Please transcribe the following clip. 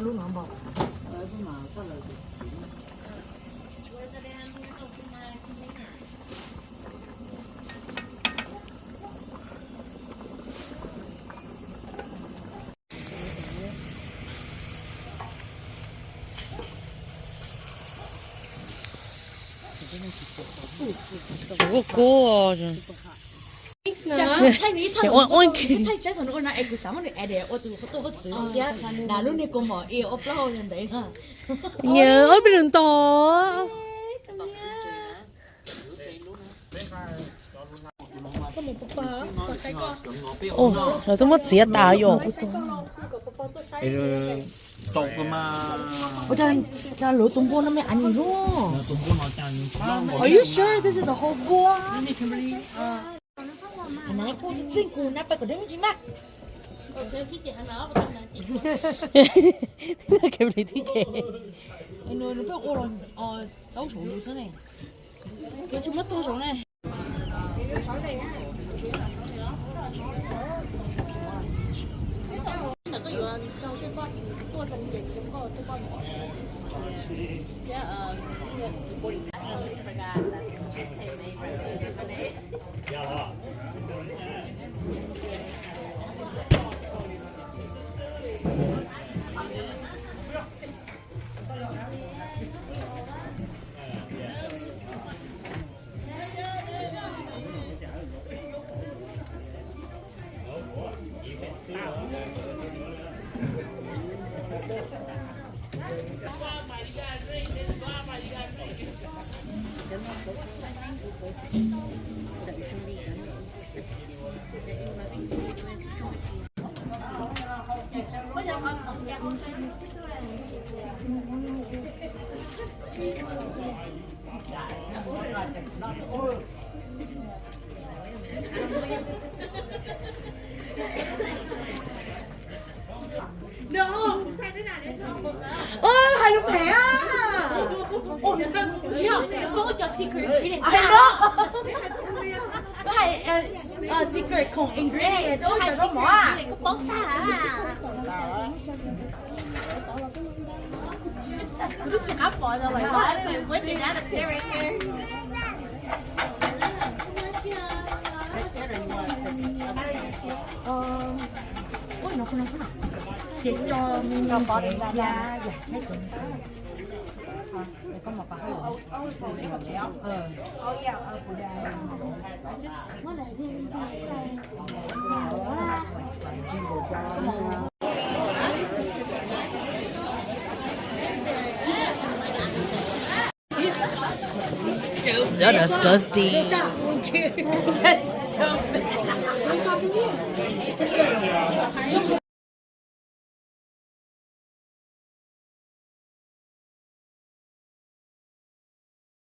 Lub no npau. Ua kub. Ua ua. Thaij tsab thaum nws ua no es kuv xav muab nws add ua tus tuaj hauj txwv thiab na, lub niag kua mom ib ob plaub hau ntawd. Nyias ob peb lus ntaus. Lawv twb muab txiav tas yom. Ua cas luv tus npua no me a nis lub. Are you sure this is a whole npua? Kuv txij kuv na pais kom deb me ntsis mas. Nws pheej ua los txaub saum yus xwb ne. Tsis muab tog saum ne. Ơ, hais lus phem a. Ua, tsis yog, poob cov secret ingredient. Hais, ơ, secret khoom ingredient rau cov zaub mov a. Koj poob tag. Kuv twb tsis qab pom tau lawm, waiting out of there right there. Ua no, ces tso me nyuam ya ya. You're disgusting.